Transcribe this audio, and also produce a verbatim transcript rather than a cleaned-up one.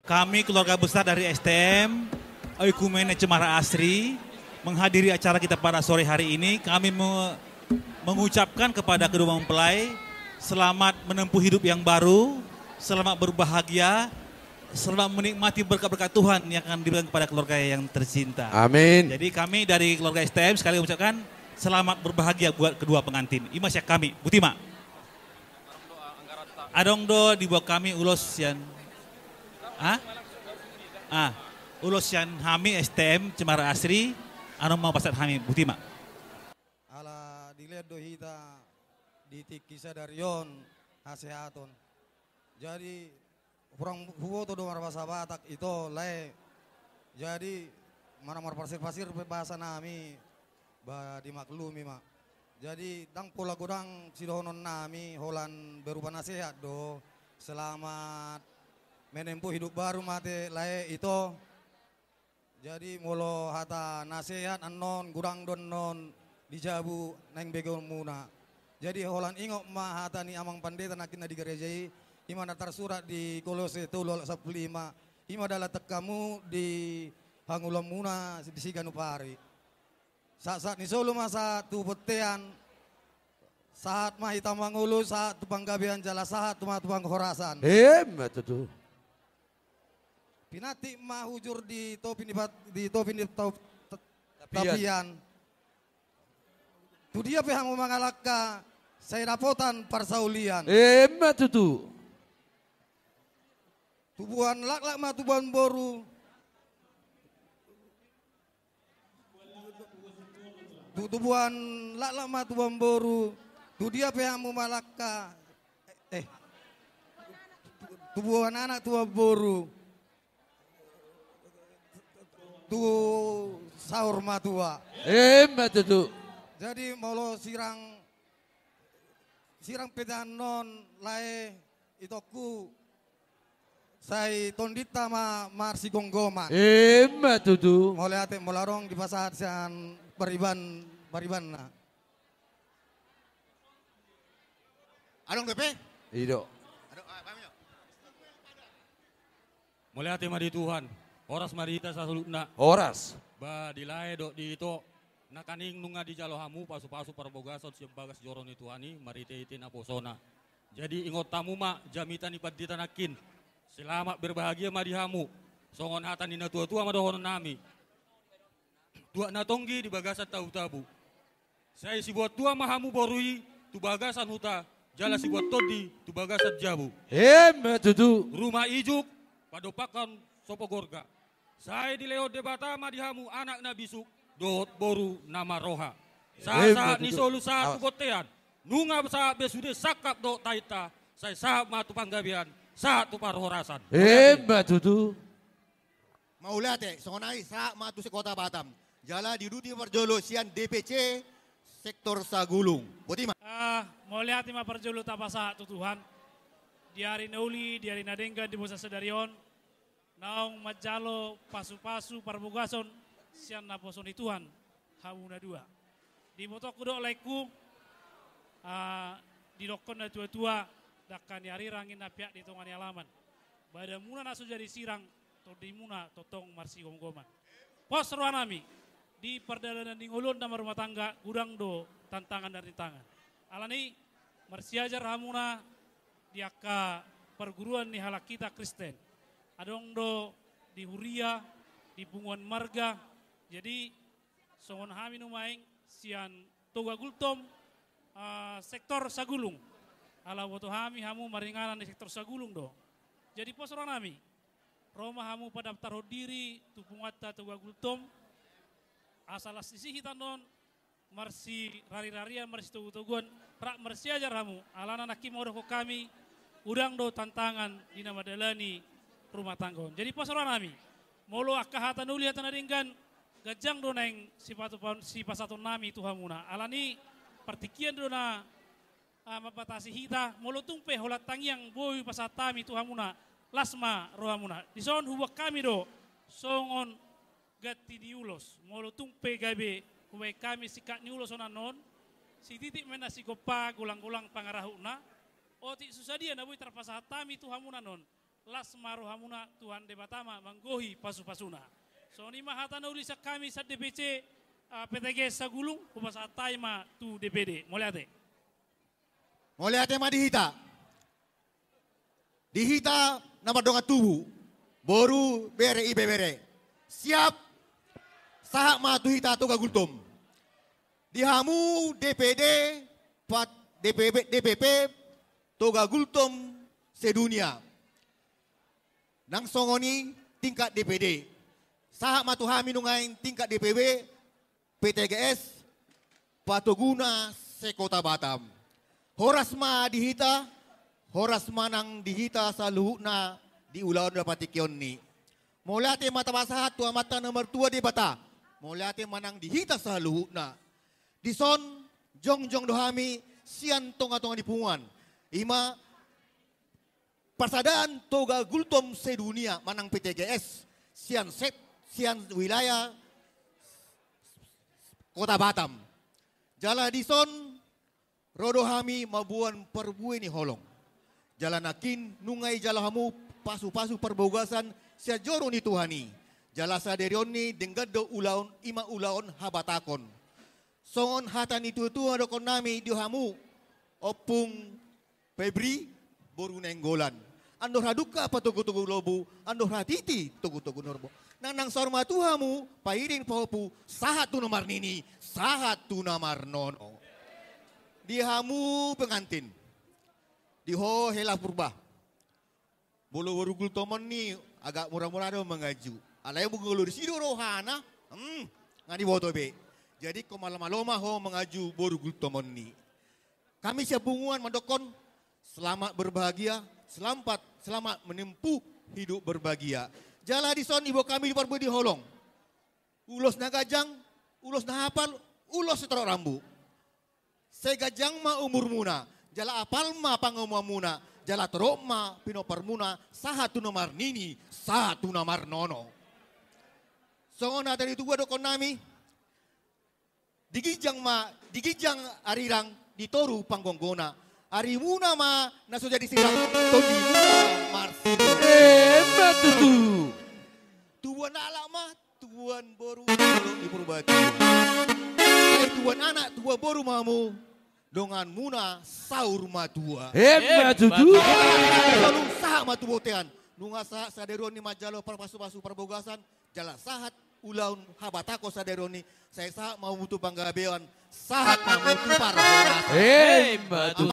Kami keluarga besar dari S T M, Oikumene Cemara Asri, menghadiri acara kita pada sore hari ini. Kami me-, mengucapkan kepada kedua mempelai, selamat menempuh hidup yang baru, selamat berbahagia, selamat menikmati berkat-berkat Tuhan yang akan diberikan kepada keluarga yang tercinta. Amin. Jadi kami dari keluarga S T M sekali mengucapkan selamat berbahagia buat kedua pengantin. I ma sian hami, boti ma. Adong do diboan hami ulos sian, ah? Ah, ulos sian hami S T M Cemara Asri, annon ma pasahat hami, boti ma. Ala dilehon do hita di tingki sadari on hasehaton. Jadi, hurang huboto do marbahasa Batak ito, lae. Jadi, manang marpasir-pasir pe bahasa nami, ba dimaklumi ma. Jadi, ndang pola godang sidohonon nami, holan berupa nasehat do. Selamat menempuh hidup baru ma ate, lae, ito. Jadi, molo hata nasehat annon, godang do annon di jabu naeng begeonmuna. Jadi, holan ingot ma hata ni amang pandita nangkin na di gareja i, i ma na tarsurat di Kolose tolu ayat sampulu lima, i ma dalan tangkamu di hangoluanmuna di siganup ari. Sahat-sahat ni solu ma sahat tu bontean, sahat ma hita mangolu, sahat tu panggabean jala sahat tu ma tu panghorasan. Emma tutu. Pinantik ma hujur di topi ni pat-, di topi ni tau-, t-, tapian. Tapian. Tu dia pe hamu mangalangka, sai dapotan parsaulian. Emma tutu. Tubuan laklak ma tubuan boru. Tu tubuan laklak ma tubuan boru, tu dia pe hamu mangalangka, eh, tubuan anak tubuan boru, tu saur matua. Emma tutu. Jadi molo sirang, sirang pe annon, lae, itongku, sai tondinta ma marsigomgoman. Emma tutu. Mauliate, molo adong dipasahat sian pariban, paribanna. Adong dope? I do. Adong, ah, paham jo. Mauliate ma di Tuhan. Horas ma di hita saluhutna. Horas. Ba di lae dohot di ito, nangkaning nunga dijalo hamu pasu-pasu parbagason sian bagas joro ni Tuhan i, marhite-hite naposona. Jadi ingot hamu ma jamita ni pandita nangkin. Selamat berbahagia ma di hamu. Songon hata ni natua-tua ma dohonon nami. Tuak na tonggi di bagasan tabu-tabu. Sai siboan tua ma hamu boru i tu bagasan huta, jala siboan tondi tu bagasan jabu. Emma tutu. Ruma ijuk, padompakhon sopo gorga. Sai dilehon Debata ma di hamu anak na bisuk, dohot boru na marroha. Emma tutu. Sahat-sahat ni solu sahat tu bontean. Nunga sahat be sude sangkap dohot tahinta, sai sahat ma tu panggabean, sahat tu parhorasan. Emma tutu. Mauliate, songon i sahat ma tu se-Kota Batam. Jala diuduti parjolo sian D P C sektor Sagulung. Boti ma. Ah, mauliate ma parjolo tapasahat tu Tuhan. Di ari na uli, di ari na denggan, di bosa sadari on, naung manjalo pasu-pasu parbagason sian naposo ni Tuhan, hamu na dua. Dibotoonku dohot laengku, ah, didokkon natua-tua, dangka ni arirang ninna, peak di tonga ni alaman. Badanmuna na so jadi sirang, tondimuna tongtong marsigomgoman. Pos rohanami, di pardalanan ni ngolu on na marrumah tangga, godang do tantangan dan rintangan. Alani, marsiajar hamuna di angka parguruan ni halak hita Kristen. Adong do di huria, di punguan marga. Jadi, songon hami nuaeng sian Toga Gultom, ah, sektor Sagulung. Ala huboto hami hamu maringanan di sektor Sagulung do. Jadi pos rohanami, ro ma hamu padaftarhon diri tu punguanta Toga Gultom, asa las disi hita annon marsirari-rarian, marsitogu-toguan, rap marsiajar hamu, alana nangkin mandokkon hami, godang do tantangan di na mandalani rumah tangga on. Jadi pos rohanami, molo angka hata na uli, hata na denggan, ganjang do naeng sipatupa-, sipasahatonnami tu hamuna. Alani partingkian do na, ah, mambatasi hita, molo tung pe holan tangiang boi pasahat hami tu hamuna, las ma rohamuna. Dison huboan hami do songon ganti ni ulos. Molo tung pe gabe hubaen hami singkat ni ulos on annon, sititik ma ninna sigompa, golang-golang pangarahutna. Otik so sadia na boi tarpasahat hami tu hamuna annon, las ma rohamuna, Tuhan Debata ma manggohi pasupasuna. Songon i ma hata na ulisan hami sian D P C, ah, P T G S Sagulung, hupasahat hami ma tu D P D. Mauliate. Mauliate ma di hita. Di hita na mardongan tubu, boru, bere, ibebere. Siap, sahat ma tu hita Toga Gultom. Di hamu D P D, pat-, D P P, D P P, Toga Gultom sedunia. Nang songon i tingkat D P D. Sahat ma tu hami nuaeng tingkat D P D, P T G S, patoguna se-Kota Batam. Horas ma di hita, horas ma nang di hita saluhutna di ulaon na partingkian on i. Mauliate ma tapasahat tu Amanta na martua Debata. Mauliate ma nang di hita saluhutna. Dison jongjong do hami sian tongatonga ni punguan. I ma parsadaan Toga Gultom sedunia manang P T G S sian set, sian wilayah Kota Batam. Jala dison ro do hami mamboan parbue ni holong. Jala nangkin nunga dijalo hamu pasupasu parbagason sian joro ni Tuhan i. Jala sadari on i denggan do ulaon, i ma ulaon habatahon. Songon hata ni tuatua dohonon nami di hamu, Ompung Febri, boru Nainggolan. Andor hadungka patogutogu lombu, andor hatiti togutogu ni horbo. Nang, nang saur matua hamu, pairing pahompu, sahat tu na marnini, sahat tu na marnono. Di hamu pengantin, di ho hela purba. Molo boru Gultom on i agak mura-mura do mangaju. Alai molo disi do rohana, hmm, nga diboto be. Jadi ingkon malo-malo ma ho mangaju boru Gultom on i. Hami sian punguan mandokkon, selamat berbahagia, selamat, selamat menempuh hidup berbahagia. Jala dison diboan hami di parbue ni holong. Ulos na ganjang, ulos na hapal, ulos sitorop rambu. Sai ganjang ma umurmuna, jala hapal ma pangomoanmuna, jala torop ma pinomparmuna, sahat tu na marnini, sahat tu na marnono. Songon hata ni tuatua dohonon nami, di ginjang ma, di ginjang arirang, di toru panggonggona. Arimuna ma na so jadi sirang, tondimuna marsining. Emma tutu. Tubuan halak ma, tubuan boru, di Purbatua. Sai tubuan anak, tubuan boru ma hamu, donganmuna saur matua. Emma tutu. Emma tutu. Sahat ma tu bontean. Nunga sahat sadari on i manjalo parpasupasu parbagason, jala sahat ulaon habatahon sadari on i, sai sahat ma hamu tu panggabean, sahat ma hamu tu parhorasan. Emma tutu.